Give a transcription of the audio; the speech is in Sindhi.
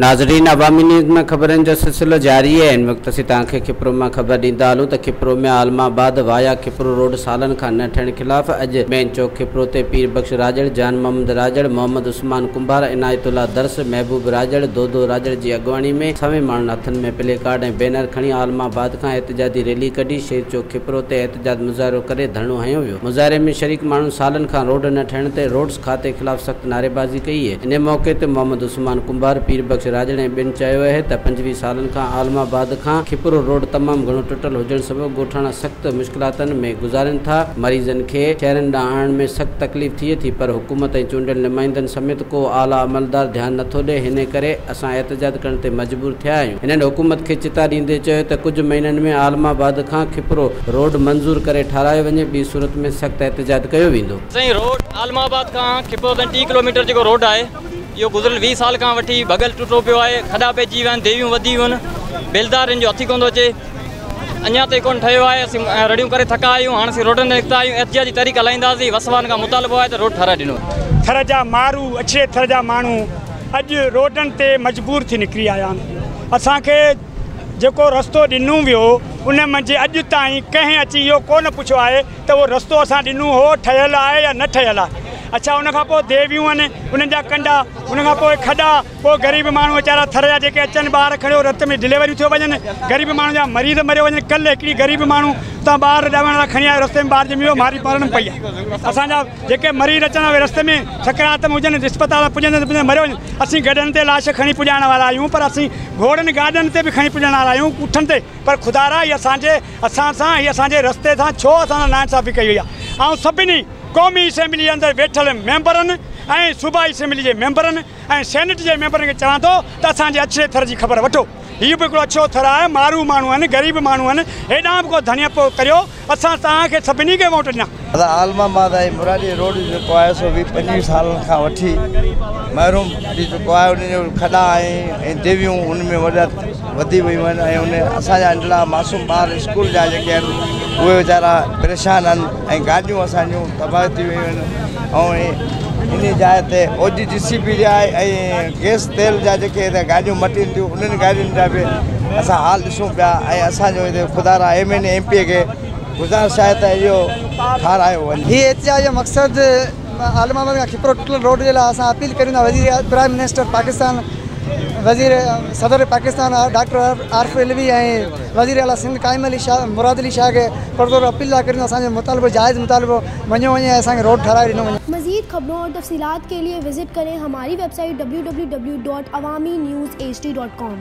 ناظرين عوامي نيوز ۾ خبرن جو سلسلو جاري آهي. هن وقت اسين توهان کي کپرو مان خبر ڏيندا هلون ته کپرو ۾ عالم آباد وايا کپرو روڊ سالن کان نه ٺهڻ خلاف اڄ مين چوڪ کپرو تي پير بخش راڄڙ، جان محمد راڄڙ، محمد عثمان ڪنڀار، عنايت الله درس، محبوب راڄڙ، دودو راڄڙ جي اڳواڻي ۾ سوين ماڻهن هٿن ۾ پلي ڪارڊ ۽ بينر کڻي عالم آباد کان احتجاجي ريلي ڪڍي شهيد چوڪ کپرو تي احتجاج مظاهرو ڪري ڌرڻو هنيو ويو. مظاهري ۾ شريڪ ماڻهن سالن کان روڊ نه ٺهڻ تي روڊس کاتي خلاف سخت نعريبازي ڪئي اهي. انهي موقعي تي محمد عثمان ڪنڀار، پير بخش راڄڙ ۽ ٻين چيو اهي ته 25 سالن کان عالم آباد کان کپرو روڊ تمام گهڻو ٽٽل هجڻ سبب ڳوٺاڻا سخت مشڪلاتن ۾ گذارين ٿا، مريضن کي شهرن ڏانهن آڻڻ ۾ سخت تڪليف ٿئي ٿي پر حڪومت ۽ چونڊيل نمائندن سميت ڪو اعليٰ عملدار ڌيان نٿو ڏئي انهي ڪري اسان احتجاج ڪرڻ تي مجبور ٿيا آهيون. هنن حڪومت کي چتاء ڏيندي چيو ته ڪجهه مهينن ۾ عالم آباد کان کپرو روڊ منظور ڪري ٺارايو وڃي ٻي صورت ۾ سخت احتجاج ڪيو ويندو. سائين روڊ عالم آباد کان کپرو تائين 30 ڪلوميٽر جيڪو روڊ آهي اهو گذريل 20 سال کان وٺي ڀڳل ٽٽو پيو آهي، کڏا پئجي ويا آهن، ديويون وڌي ويون آهن، بيلدار ان جو هٿ ئي ڪونه ٿو اچي، اڃا تائين ڪونه ٺهيو آهي، اسين رڙيون ڪري ٿڪا آهيون، هاڻ اسين روڊن تي نڪتا آهيون، احتجاجي تحريڪ هلائينداسين، وس وارن کان مطالبو آهي ته روڊ ٺهرائي ڏنو وڃي. ٿر جا مارو اڇڙي ٿر جا ماڻهو اڄ روڊن تي مجبور ٿي نڪري آيا آهن. اسان کي جيڪو رستو ڏنو ويو ان منجهه اڄ تائين ڪنهن اچي اهو ڪونه پڇيو آهي ته اهو رستو اسان ڏنو هو ٺهيل آهي يا نه ٺهيل آهي. اڇا ان کان پوء ديويون آهن انهن جا ڪنڊا ان کان پوء کڏا پوء غريب ماڻهو ويچارا ٿر جا جيڪي اچن ٻار کڻيو رت ۾ ڊليوريون ٿيو وڃن غريب ماڻهن جا مريض مريو وڃن ڪلهه هڪڙي غريب ماڻهو تان ٻار ڄمڻ لاء کڻي آيو رستي ۾ ٻار ڄمي ويو ماري مرڻ پئي آهي اسان جا جيڪي مريض اچن اهي رستي ۾ سڪرات ۾ هجن اسپتال پڄندي پڄندي مريو وڃن اسين گڏهن تي لاش کڻي پڄائڻ وارا آهيون پر اسين گهوڙن گاڏن تي به کڻي پڄڻ وارا آهيون اٺن تي پر خدارا هي اسان جي اسان سان هي اسان جي رستي سان ڇو اسان سان ناانصافي ڪئي وئي آهي آئون سڀني قومي اسيمبلي جي اندر ويٺل ميمبرن ۽ صوبائي اسيمبلي جي ميمبرن ۽ سينيٽ جي ميمبرن کي چوان ٿو ته اسان جي اڇڙي ٿر جي خبر وٺو هي به هڪڙو اڇڙو ٿر آهي مارو ماڻهو آهن غريب ماڻهو آهن هيڏانهن به ڪو ڌڻيپو ڪريو اسان توهان کي سڀني کي ووٽ ڏنا. دادا عالم آباد ۽ مرادي روڊ جيڪو آهي سو 20 25 سالن کان وٺي محروم ٿي چڪو آهي ان جو کڏا ۽ ديويون ان ۾ وڏا وڌي ويون آهن ۽ ان اسان جا ننڍڙا معصوم ٻار اسڪول جا جيڪي آهن اهي ويچارا پريشان آهن ۽ گاڏيون اسان جون تباهه ٿي ويون آهن ۽ ان جاء تي او جي جي سي بي جا ۽ گئس تيل جا جيڪي هتي گاڏيون مٽين ٿيون انهن گاڏين جا به اسان حال ڏسون پيا ۽ اسان جو هتي خدا را M N A M P A کي گذارش آهي ته اهو ٺارايو وڃي. هي احتجاج جو مقصد عالم آباد کان کپرو ٽٽل روڊ جي لاء اسان اپيل ڪريون ٿا وزير پرائم منسٽر پاڪستان وزير صدر پاڪستان ڊاڪٽر عارف علوي ۽ وزير اعليٰ سنڌ قائم علي شاهه مراد علي شاهه کي پرزور اپيل ٿا ڪريون ته اسان جو مطالبو جائز مطالبو مڃيو وڃي ۽ اسان کي روڊ ٺهرائي ڏنو وڃي. مزيد خبرون اور تفصيلات کے لئے وزٽ ڪرين ھماري ويب سائيٽ www.awamiNewsHD.com.